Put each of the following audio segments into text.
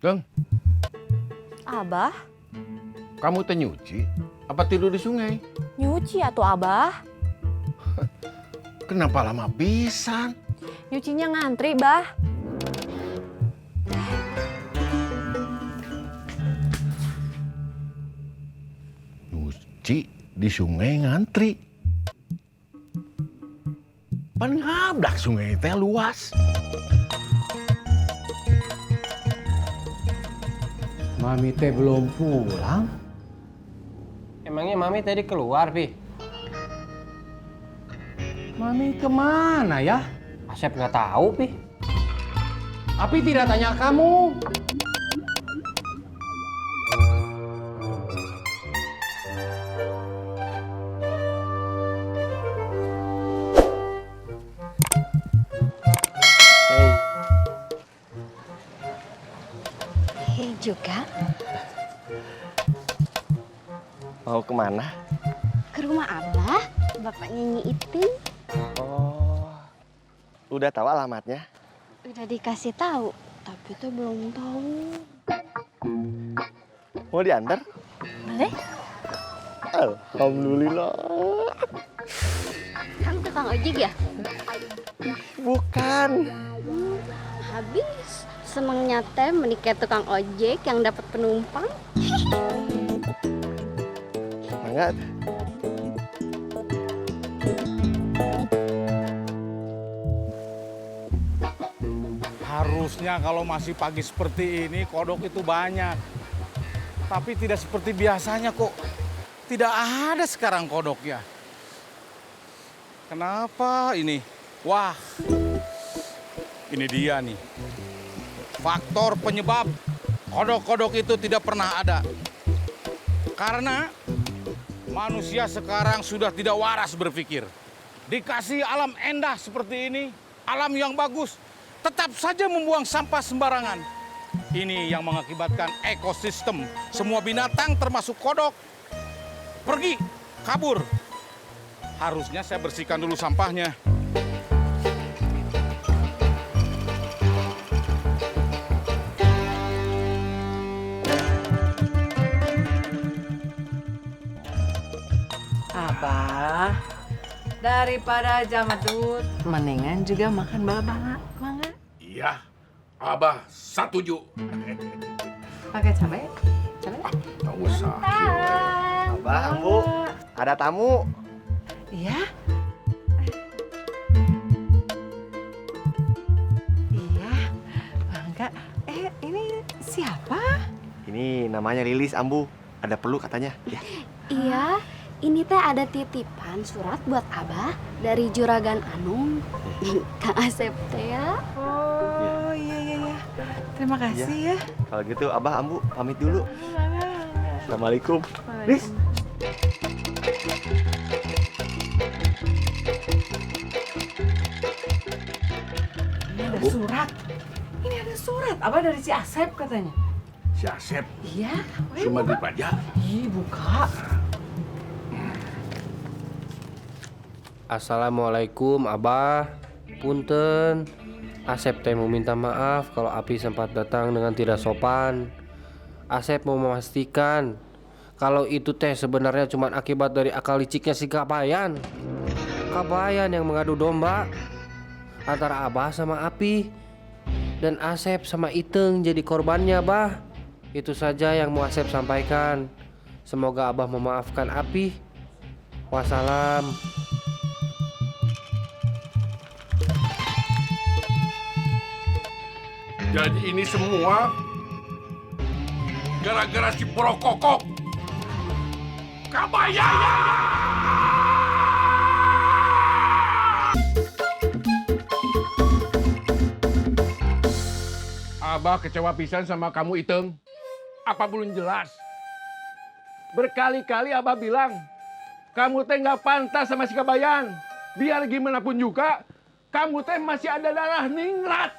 Kang, Abah, kamu teh nyuci? Apa tidur di sungai? nyuci atuh Abah. Kenapa lama pisan? Nyucinya ngantri, Bah. Nyuci di sungai ngantri. Pan ngabdak sungai teh luas. Mami teh belum pulang? Emangnya Mami tadi keluar, Pi? Mami kemana ya? Asep nggak tahu, Pi. Api tidak tanya kamu. Hei juga, Mau kemana? ke rumah Abah, bapaknya Nyi Iting. Oh, udah tahu alamatnya? Udah dikasih tahu, tapi tuh belum tahu. Mau diantar? Boleh? Alhamdulillah. Kan tukang ojek ya? Bukan. Habis senengnya teh menikah tukang ojek yang dapat penumpang. Semangat. Harusnya kalau masih pagi seperti ini, kodok itu banyak. Tapi tidak seperti biasanya kok. Tidak ada sekarang kodoknya. Kenapa ini? Wah, ini dia nih. Faktor penyebab kodok-kodok itu tidak pernah ada. Karena manusia sekarang sudah tidak waras berpikir. Dikasih alam endah seperti ini, alam yang bagus, tetap saja membuang sampah sembarangan. Ini yang mengakibatkan ekosistem semua binatang termasuk kodok pergi, kabur. Harusnya saya bersihkan dulu sampahnya. Abah, daripada jamadut, mendingan juga makan bala-bala, mangga. Iya, Abah setuju. Pakai cabai, cabai. Tak usah. Abah, Bu, ada tamu. Iya. Iya, mangga. Ini siapa? Ini namanya Lilis, Ambu. Ada perlu katanya. Ya. Iya, ini teh ada titipan surat buat Abah dari Juragan Anung. Kang Asep teh ya. Oh, iya. Terima kasih ya. Kalau gitu, Abah, Ambu, pamit dulu. Assalamualaikum. Lilis. Ini ada surat. Ini ada surat. Abah dari si Asep katanya. Si Asep, Iya. cuma di pajak. Ih, buka. Assalamualaikum, Abah. Punten. Asep teh mau minta maaf kalau Api sempat datang dengan tidak sopan. Asep mau memastikan kalau itu teh sebenarnya cuma akibat dari akal liciknya si Kabayan. Kabayan yang mengadu domba antara Abah sama Api, dan Asep sama Iteng jadi korbannya, Bah. Itu saja yang mau Asep sampaikan. Semoga Abah memaafkan Api. Wassalam. Jadi ini semua gara-gara si Prokokok. Kabayang! Abah kecewa pisan sama kamu, Iteng. Apa belum jelas? Berkali-kali Abah bilang, kamu teh nggak pantas sama si Kabayan. Biar gimana pun juga, kamu teh masih ada darah ningrat.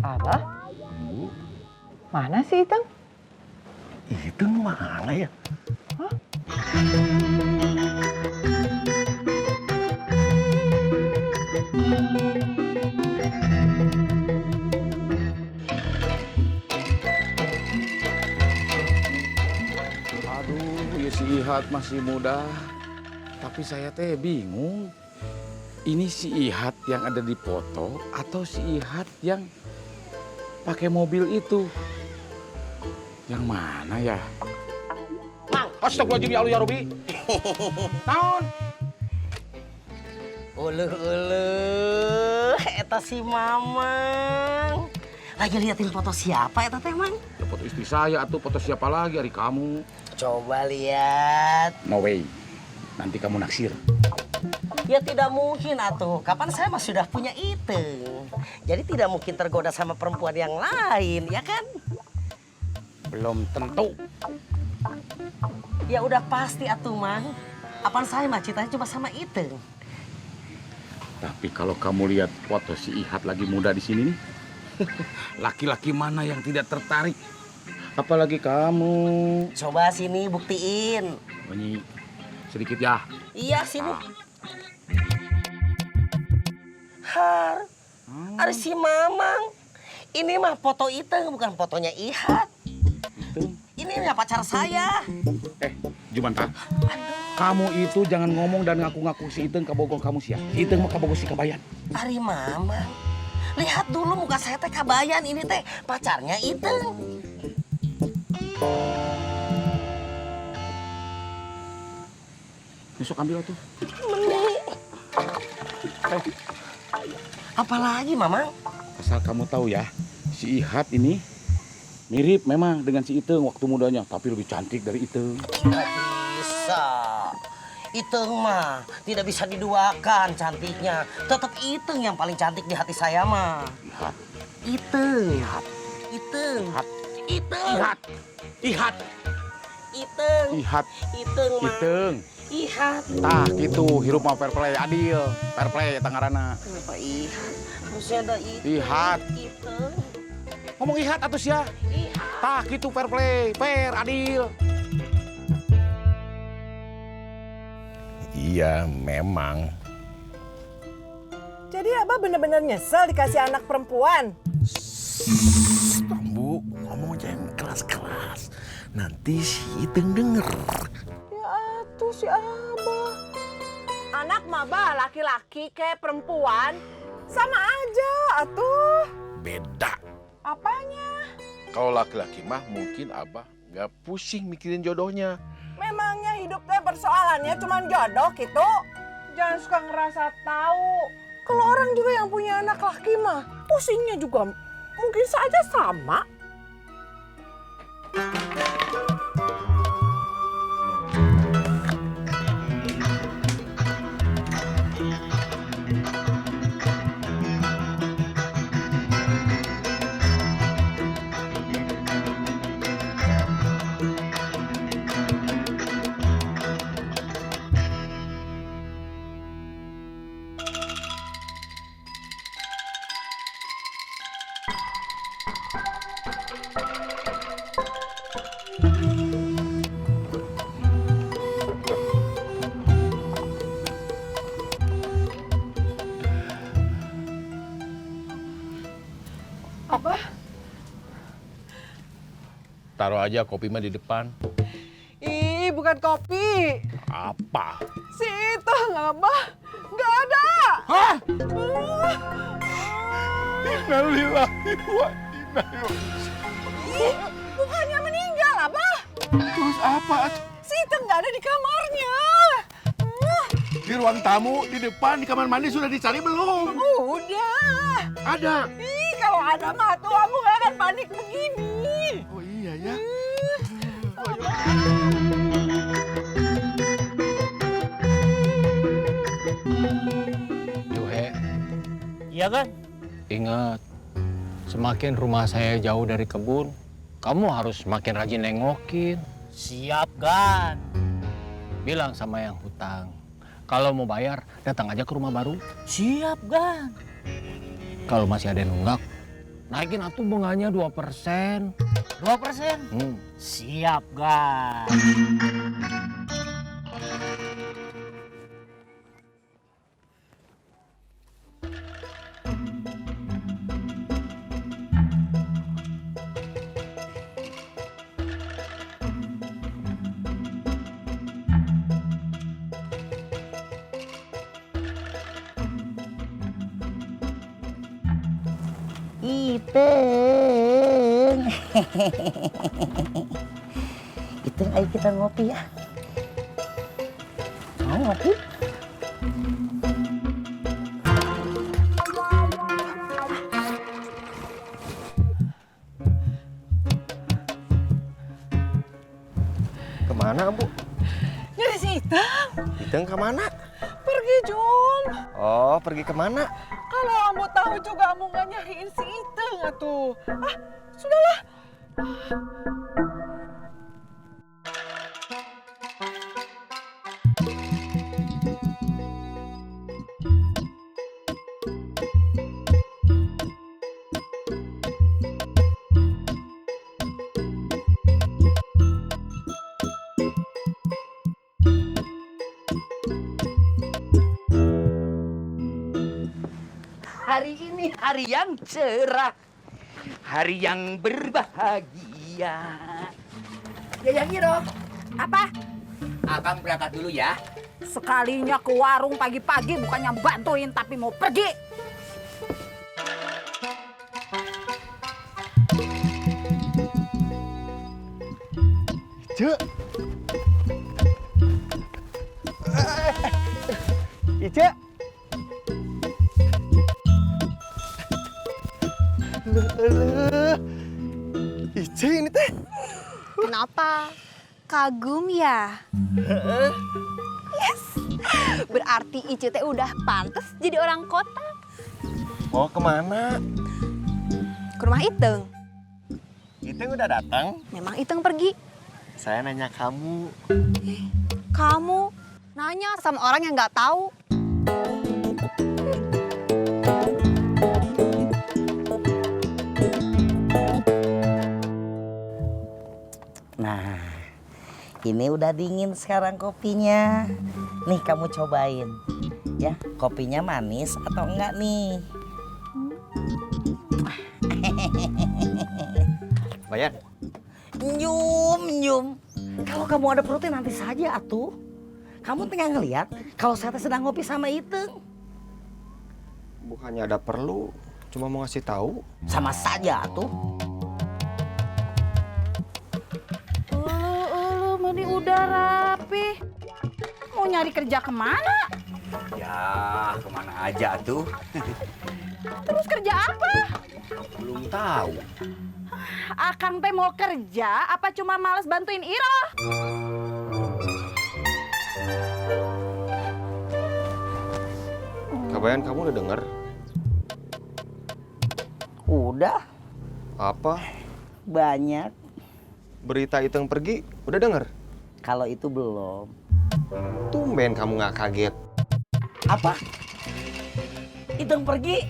Abah? Mana sih Iteng? Iteng mana ya? Aduh, ya si Ihat masih muda. Tapi saya teh bingung. Ini si Ihat yang ada di foto atau si Ihat yang pakai mobil itu? Yang mana ya? Mang. Astagfirullahaladzim ya Allah ya Robi. Naon? Eta si Mamang. Lagi liatin foto siapa eta teh, Mang? Ya, foto istri saya atau foto siapa lagi hari kamu? Coba lihat. No way. Nanti kamu naksir. Ya tidak mungkin atuh. Kapan saya mah sudah punya itu. Jadi tidak mungkin tergoda sama perempuan yang lain, ya kan? Belum tentu. Ya udah pasti atuh, Mang. Apaan saya mah cintanya cuma sama itu. Tapi kalau kamu lihat foto si Ihat lagi muda di sini nih, laki-laki mana yang tidak tertarik? Apalagi kamu. Coba sini buktiin. Bunyi sedikit ya. Iya sini. Har, ada si Mamang. Ini mah foto itu bukan fotonya Ihat. Ini ya pacar saya. Jumanta, kamu itu jangan ngomong dan ngaku-ngaku si Iteng kabogong kamu sih ya. Si Iteng mah kabogong si Kabayan. Ari Mamang. Lihat dulu muka saya teh Kabayan, ini teh pacarnya Iteng. Besok ambil tuh. Apalagi Mamang? Asal kamu tahu ya, si Ihat ini mirip memang dengan si Iteng waktu mudanya, tapi lebih cantik dari Iteng. Tidak bisa. Iteng mah tidak bisa diduakan cantiknya. Tetap Iteng yang paling cantik di hati saya mah. Ihat, Iteng. Ihat, Iteng. Ihat, Iteng. Ihat, Ihat, Iteng. Ihat, Iteng mah. Iteng. Ihat. Tah gitu, hirup mah fair play, adil. Fair play tangarana. Kenapa Ihat? Harusnya ada Iteng. Ihat. Iteng. Ngomong Ihat atuh ya. Ihat. Tah gitu fair play, fair, adil. Iya, memang. Jadi Abah bener-bener nyesel dikasih anak perempuan. Bu, ngomong jangan keras-keras. Nanti si Iteng denger. Ya atuh si Abah. Anak mah bah laki-laki kayak perempuan. Sama aja atuh. Beda. Apanya? Kalau laki-laki mah mungkin Abah nggak pusing mikirin jodohnya. Memangnya hidup teh persoalannya cuma jodoh gitu? Jangan suka ngerasa tahu. Kalau orang juga yang punya anak laki mah, pusingnya juga mungkin saja sama. Taruh aja kopi mah di depan. Ih, bukan kopi. Apa? Si itu Abah nggak ada. Hah? Innalillahi wa inna ilaihi. Ih, bukannya meninggal Abah. Terus apa? Si itu nggak ada di kamarnya. Di ruang tamu, di depan, di kamar mandi sudah dicari belum? Udah. Ada. Ih, kalau ada mah tuh kamu nggak akan panik begini. Oh iya ya. Juhe, Iya kan? ingat, semakin rumah saya jauh dari kebun, kamu harus semakin rajin nengokin. Siap kan? Bilang sama yang hutang, kalau mau bayar, datang aja ke rumah baru. Siap kan? Kalau masih ada yang nunggak, naikin atuh bunganya 2%. 2%? Siap kan? Iteng. Iteng, ayo kita ngopi ya. Mau ngopi? Kemana, Bu? Nyari si Iteng. Iteng kemana? Pergi, Jun. Oh, pergi kemana? Kalau Ambo tahu juga Ambo nggak nyariin si Iteng atuh. Ah, sudahlah. Hari ini hari yang cerah, hari yang berbahagia. Ya Giro, Apa? Akang berangkat dulu ya. Sekalinya ke warung pagi-pagi bukannya bantuin tapi mau pergi. Cek. Ica. Ica ini teh. Kenapa? Kagum ya? Yes. Berarti Ice teh udah pantas jadi orang kota. Mau kemana? Ke rumah Iteng. Iteng udah datang. Memang Iteng pergi. Saya nanya kamu. Kamu nanya sama orang yang nggak tahu. Nah, ini udah dingin sekarang kopinya. Nih kamu cobain. Ya, kopinya manis atau enggak nih? Bayar. Nyum. Kalau kamu ada protein nanti saja atuh. Kamu tinggal ngeliat kalau saya teh sedang ngopi sama Iteng. Bukannya ada perlu, cuma mau ngasih tahu. Sama saja atuh. Mending udah rapi. Mau nyari kerja kemana? Ya, kemana aja tuh? Terus kerja apa? Belum tahu. Akang teh mau kerja apa cuma males bantuin Iro? Kabayan kamu udah denger? Udah Apa? banyak. Berita Iteng pergi, udah denger? Kalau itu belum. Tumben kamu nggak kaget. Apa? Iteng pergi?